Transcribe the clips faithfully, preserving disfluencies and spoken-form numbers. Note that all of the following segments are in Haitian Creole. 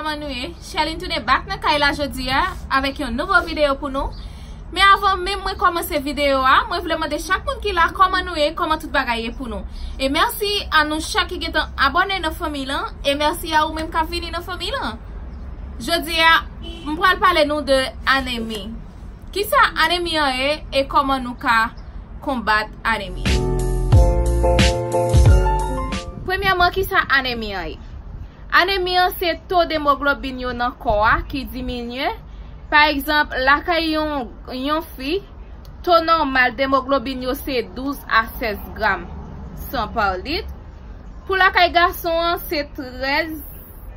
Kòman nou ye? Sherline tounen back nan kay la jodi a avèk yon nouvo videyo pou nou. Men avan menm mwen kòmanse videyo a, mwen vle mande chak moun ki la kòman nou ye, kòman tout bagay ye pou nou. E mèsi a nou chak ki gentan abòne nan fanmi lan, e mèsi a ou menm k ap vini nan fanmi lan. Jodi a, m pral pale nou de anemi. Kisa anemi an ye e kòman nou ka konbat anemi? Premyèman, kisa anemi an ye? Anemi an se to demoglobin yo nan kò a ki diminye. Pa egzanp, lakay yon, yon fi, to nòmal demoglobin yo se douz a sèz gram san pa lit. Pou lakay gason an, se trèz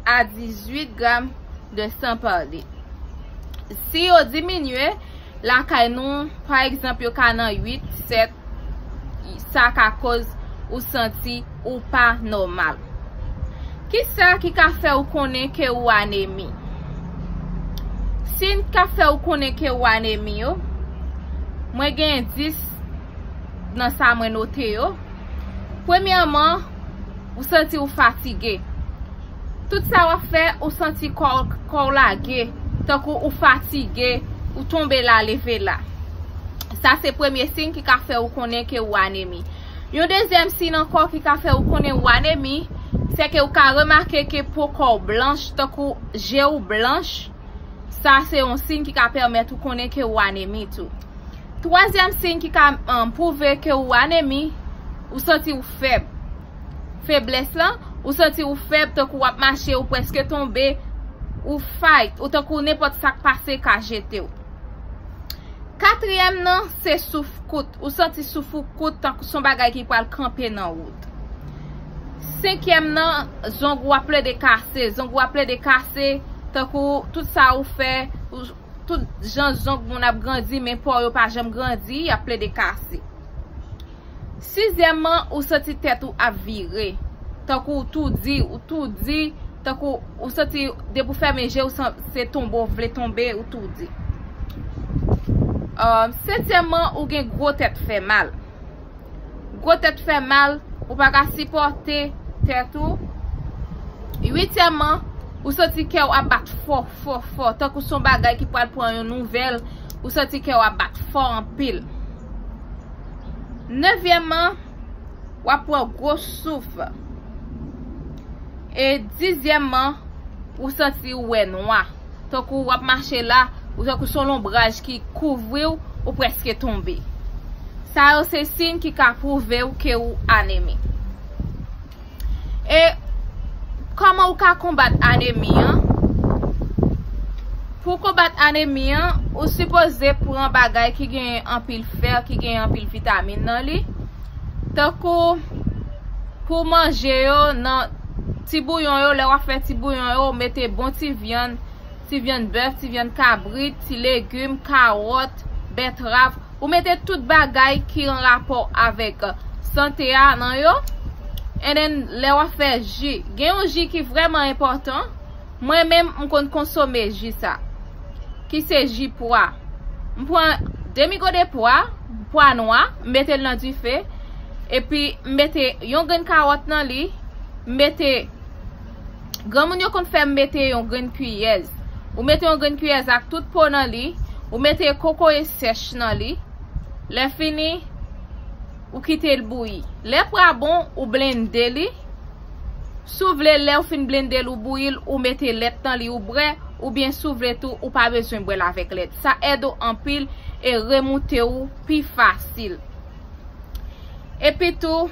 a dizuit gram de san pa lit. Si yo diminye, lakay nou, pa egzanp, yo ka nan uit, sèt, sa ka koz ou santi ou pa nòmal. Kisa ki ka fè ou konnen ke ou anemi? Siy ki ka fè ou konnen ke ou anemi yo, mwen gen dis nan sa mwen note yo. Premyèman, ou santi ou fatige. Tout sa w ap fè, ou santi kò, kò w lage, tankou ou fatige, ou tonbe la, leve la. Sa se premye siy ki ka fè ou konnen ke ou anemi. Yon dezyèm siy ankò ki ka fè ou konnen ou anemi, se ke ou ka remake ke po kò w blanch, tankou je w blanch. Sa se yon siy ki ka pèmèt ou konnen ke ou anemi tou. Twazyèm siy ki ka, um, pwouve ke ou anemi, ou santi ou fèb. Feblès lan, ou santi ou fèb, tankou w ap mache, ou prèske tonbe, ou fight, ou tankou nenpòt sa k pase ka jete w. Katriyèm nan, se souf kout. Ou santi souf ou kout, tankou se yon bagay ki pral kanpe nan wout. Senkyèm nan, zong ou ap plede kase. Zong ou ap plede kase, tankou tout sa ou fè, ou, tout jan zong moun ap grandi, men po yo pa janm grandi, y ap plede kase. Sizyèmman, ou santi tèt ou ap vire. Tankou ou toudi, ou toudi, tankou ou santi depi w fèmen je w, se tonbe w vle tonbe, ou toudi. Euh, setyèmman, ou gen gwo tèt fè mal. Gwo tèt fè mal, ou pa ka sipòte tèt ou. Uityèmman, ou santi kè w ap bat fò, fò, fò, tankou se yon bagay ki pral pran yon nouvèl, ou santi kè w ap bat fò anpil. Nevyèmman, w ap pran gwo souf. E dizyèmman, ou santi ou wè nwa. Tankou w ap mache la, ou tankou se yon lonbraj ki kouvri w, ou prèske tonbe. Sa yo se siy ki ka pwouve w ke ou anemi. E kòman ou ka konbat anemi an? Pou konbat anemi an, ou sipoze pran bagay ki gen anpil fè, ki gen anpil vitamin nan li. Tankou pou manje yo, nan ti bouyon yo, lè w ap fè ti bouyon yo, ou mete bon ti vyann, ti vyann bèf, ti vyann kabrit, ti legim, kawòt, bètrav. Ou mete tout bagay ki an rapò avèk sante a nan yo. And then, lè w ap fè ji, gen yon ji ki vrèman enpòtan. Mwen menm, m konn konsome ji sa, ki se ji pwa. M pran demi gode pwa, pwa nwa, m mete l nan dife, epi m mete yon grenn kawòt nan li, m mete, granmoun yo konn fè m mete yon grenn kiyèz. Ou mete yon grenn kiyèz ak tout po nan li, ou mete kokoye sèch nan li. Lè fini, ou kite l bouyi. Lè pwa bon, ou blende li. Si w vle, lè w fin blende l, ou bouyi l, ou mete lèt nan li, ou bwè, oubyen si w vle tou, ou pa bezwen bwè l avèk lèt. Sa èd ou anpil e remoute w pi fasil. Epi tou,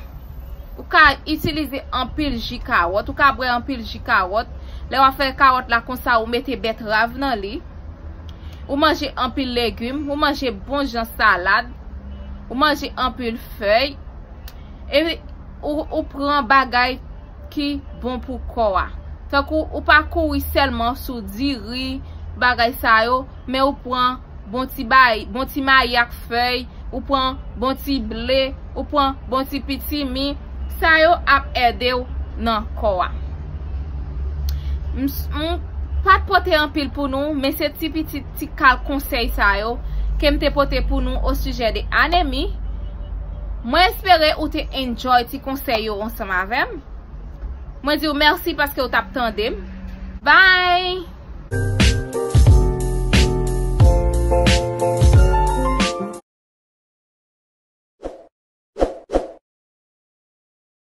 ou ka itilize anpil ji kawòt, ou ka bwè anpil ji kawòt. Lè w ap fè kawòt la konsa, ou mete bètrav nan li. Ou manje anpil legim, ou manje bon jan salad, ou manje anpil fèy, e ou, ou pran bagay ki bon pou kò a. Tankou ou pa kouri sèlman sou diri, bagay sa yo, men ou pran bon ti bay, bon ti mayi ak fèy, ou pran bon ti ble, ou pran bon ti pitimi, sa yo ap ède w nan kò a. M, m pa t pote anpil pou nou, men se ti pitit ti kal konsèy sa yo ke m te pote pou nou o sijè de anemi. Mwen espere ou te enjoy ti konsèy yo ansanm avè m. Mwen di w mèsi paske w t ap tande m. Bye!